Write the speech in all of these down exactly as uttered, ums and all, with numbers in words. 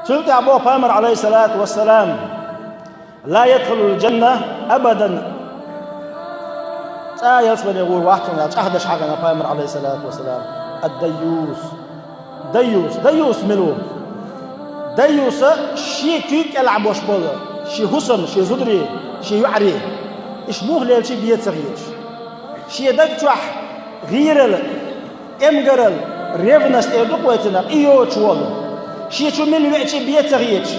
Цул тӀаьхьа боху пайхамар, Ӏалайхиссалату вассалам: «Ла ядхулул джанна абадан». ЦӀа ялсамане гӀур вац цунна, чӀагӀдеш хьахийна пайхамар, Ӏалайхиссалату вассалам: «Ад-дайюс». Дайюс. Дайюс мила ву? Дайюса шен куьйга кӀелахь болуш болу, шен хӀусамна, шен зударий, шен йоӀарий. Иштта муха лелча бен ца хеташ. Шен даг чохь гӀийрал, эмгарал, ревность эр ду-кх вай цунах, и йоцуш волу. Шен чу мила веача бен ца хеташ.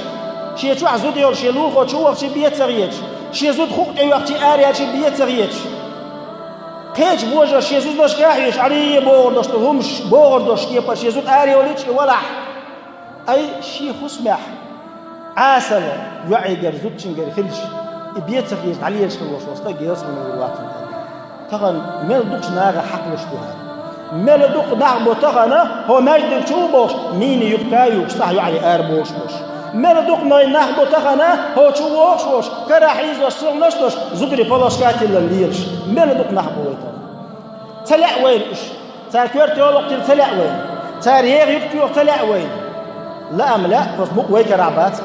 Шен чохь зуда йолуш, шен лулахочун вахча бен ца хеташ. Шен зуда хукъ тӀейоьхча, араяьлча бен ца хеташ. Кхечу божарша шен зудашка а хьоьжуш, Ӏарий бохург долуш ду, хӀумаш бохург долуш кепара шен зуда ара йолийча и валахь. Ай, шен хӀусамехь Ӏесалла йоӀигара, зудчуьнгара хилча, и бен ца хеташ дӀалелаш хилла волуш волу стаг ялсамане гӀур вац цунна. Тахана мел дукхачу нахах хьакхалуш ду хӀара. Мел дукха нах бу тахана, хӀо маьждиг чу ву бохуш, мина юхка а юхуш, цӀахь йоӀарий ара бохуш болуш. Мел дукха нах бу тахана, хӀо чу вогӀуш волуш, карахь хьийзош, сихнаш а долуш, зударий палашка а тиллина лелаш. Мел дукха нах бу вай тахана. Ца лаьа вайна уьш. Цара коьрта йолу-кх тилла ца лаьа вайна. Цара еха юкъ-юха ца лаьа вайна. Лаам лаьа, хӀост мукъа вай карахь бац.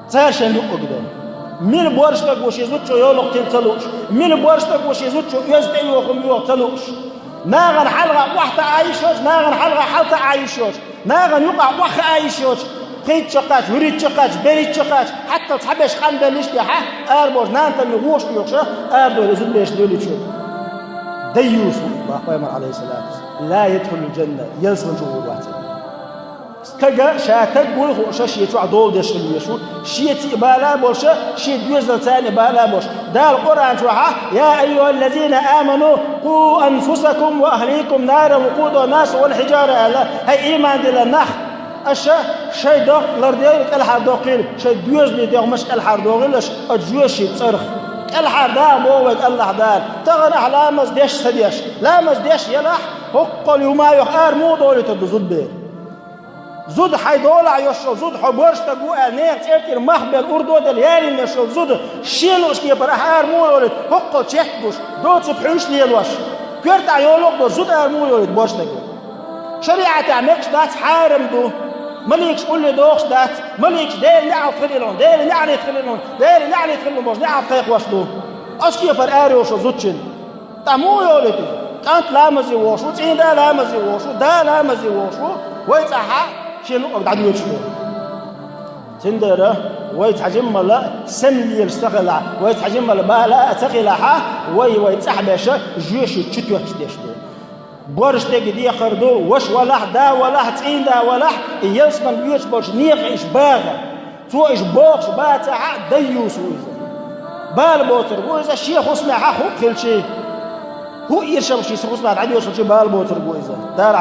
Цара шайн юкъ ду. Мила борша стаг ву шен зудчо йолу-кх тилла ца лууш? Мила борша стаг ву шен зудчо оьзда тӀе йоху хӀума йоха ца лууш? Нахана хьалха охьатаӀа йиш йоцуш, нахана хьалха хьалтаӀа йиш йоцуш, нахана юкъахь охьахаа йиш йоцуш, пхийтта чаккхаьчча, вуьрхӀитта чаккхаьчча, берхӀитта чаккхаьчча, хьаьттал цхьа беш къанбелла иштта хьа, ара бохуш, нана тӀе вуьйш а йохуш, ара дойла зуда лелаш лелийча. Дайюс ву, боху пайхамар, Ӏалайхиссалату вассалам: «Ла ядхулул джанна», ялсамане чу гӀур вац. Стага ша стаг вуй хууш, шен чохь дола деш хила везаш ву, шеца а бала а болуш, шен доьзалца а бала а болуш. Дала Къуръан чохь: «Я айюхаллазина аману, къу анфусакум ва ахликум наран, вакъудуха ннасу вал хьиджара», аьлла, хӀай ийман диллина нах! Аша шайн дегӀ лардойла, кӀелхьардоккхийла, шайн доьзалийн дегӀмаш кӀелхьардохийла аша оцу жоьжахатин цӀарах. КӀелхьардоху боху вайга АллахӀ Дала. Тахана ахь ламаз деш а ца деш, ламаз деш а елахь, хӀокхул юха ма йоьху, ара муха долуьйтур ду зудабер? Зуда, хьайн долахь йолуш йолу зуда, хьо борша стаг ву аьлла, нехан цӀера тӀера мах белла, урдо а делла, ялийна йолуш йолу зуда, шен луъучу кепара ахь ара муха йолуьйту, хӀокхул четта гуш, доцург хьуьйсуш лелош? Коьртахь йолу а долуш зуда ара муха йолуьйту борша стага? ШариӀатехь мегаш дац, хьарам ду. Маликаш улле дохуш дац. Маликаш Делан неӀалт хилийла хьуна, Делан неӀалт хилийла хьуна, Делан неӀалт хилийла хьуна бохуш, неӀалт кхайкхош ду. Оцу кепара ара йолуш йолу зудчун тӀе муха йолуьйту иза? КӀант ламазе вогӀуш ву, цӀийнда ламазе вогӀуш ву, да ламазе вогӀуш ву, вай цӀахь шен луъург дӀадоьдуш ду. Цундела вай цхьа жиммала сема лелаш ца хилахь, вай цхьа жиммала бала а ца хилахь, вай, вай цӀахь беш, жоьжахати чу тоьттуш деш ду. Борша стеган декхар ду, ваша валахь, да валахь, цӀийнда валахь, и ялсамане воьдуш болчу некъа иштта багӀа. Цо иштта бохуш бацахь а, дайюс ву иза. Бала боцург ву иза, шен хӀусамехь хӀуъа хилча. ХӀуъа иршалла шен хӀусамехь дӀадоьдуш хилча, бала боцург ву иза. Дала